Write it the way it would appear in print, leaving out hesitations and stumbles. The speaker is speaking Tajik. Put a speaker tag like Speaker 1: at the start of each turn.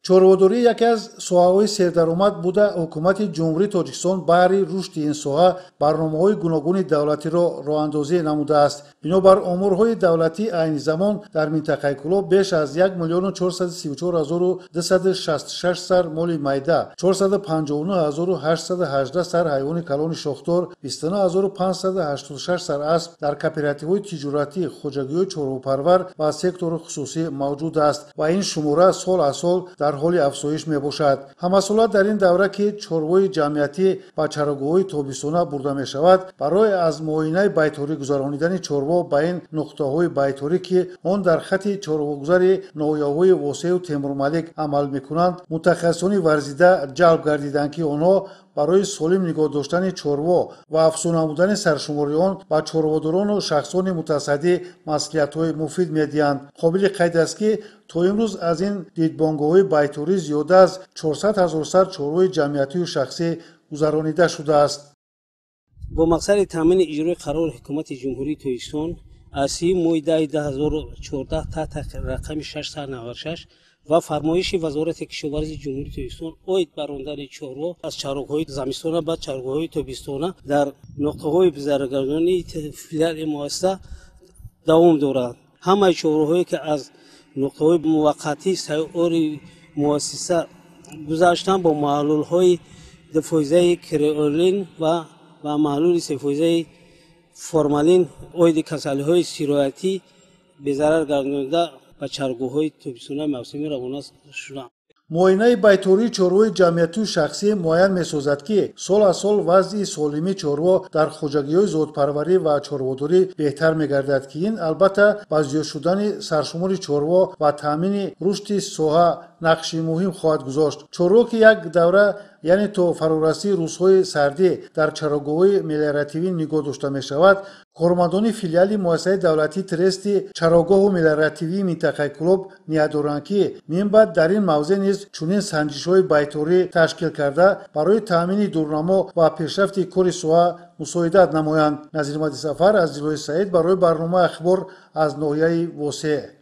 Speaker 1: Чорводорӣ яке аз соҳаҳои сердаромад буда, ҳукумати Ҷумҳурии Тоҷикистон баҳри рушди ин соҳа барномаҳои гуногуни давлатиро роҳандозӣ намудааст. Бинобар оморҳои давлатӣ, айни замон дар минтақаи Кӯлоб беш аз 1 434 266 сар моли майда, 459 818 сар ҳайвони калони шохдор, 29 586 сар асп дар кооперативҳои тиҷоратӣ, хоҷагиҳои чорвопарвар ва сектори хусусӣ мавҷуд аст ва ин шумора сол аз сол дар ҳоли афзоиш мебошад. Ҳамасола дар ин давра, ки чорвои ҷамъиятӣ ба чарогоҳҳои тобистона бурда мешавад, барои аз муоинаи байторӣ гузаронидани чорво ба ин нуқтаҳои байторӣ, ки он дар хати чорвогузари ноҳияҳои Восею Темурмалик амал мекунанд, мутахассисони варзида ҷалб гардиданд, ки онҳо барои солим нигоҳ доштани чорво ва афзун намудани саршумори он ба чорводорону шахсони мутасаддӣ маслиҳатҳои муфид медиҳанд. Қобили қайд аст, ки то имрӯз аз ин дидбонгоҳҳои байторӣ зиёда аз 400 ҳазор сар чорвои ҷамъиятию шахсӣ гузаронида шудааст.
Speaker 2: Бо мақсади таъмини иҷрои қарори Ҳукумати Ҷумҳурии Тоҷикистон аз 3 моҳи 10 2014 таҳти рақами 696 ва фармоиши Вазорати кишоварзии Ҷумҳурии Тоҷикистон оид ба рондани чорво аз чарогоҳҳои замистона ба чарогоҳҳои тобистона дар нуқтаҳои безараргардонии филиали муассиса давом дорад. Ҳамаи чорвоҳое, ки аз нуқтаҳои муваққатии сайёри муассиса гузаштанд, бо маҳлулҳои 2 фоизаи креолин ва ба маҳлули 3 фоизаи формалин оиди касалиҳои сироятӣ безарар гардонида, ба чарогоҳҳои тобистонаи мавсимӣ равона шуданд.
Speaker 1: Муоинаи байтории чорвои ҷамъиятию шахсӣ муайян месозад, ки сол аз сол вазъи солимии чорво дар хоҷагиҳои зотпарварӣ ва чорводорӣ беҳтар мегардад, ки ин албатта ба зиёд шудани саршумори чорво ва таъмини рушди соҳа нақши муҳим хоҳад гузошт. Чорво, ки як давра, яъне то фарорасии рӯзҳои сардӣ, дар чарогоҳҳои мелиоративӣ нигоҳ дошта мешавад, кормандони филиали муассисаи давлатии трести чарогоҳу мелиоративии минтақаи Кӯлоб ният доранд, ки минбаъд дар ин мавзеъ низ чунин санҷишҳои байторӣ ташкил карда, барои таъмини дурнамо ва пешрафти кори соҳа мусоидат намоянд. Назирмади Сафар аз Зилои Саид барои барномаи Ахбор аз ноҳияи Восеъ.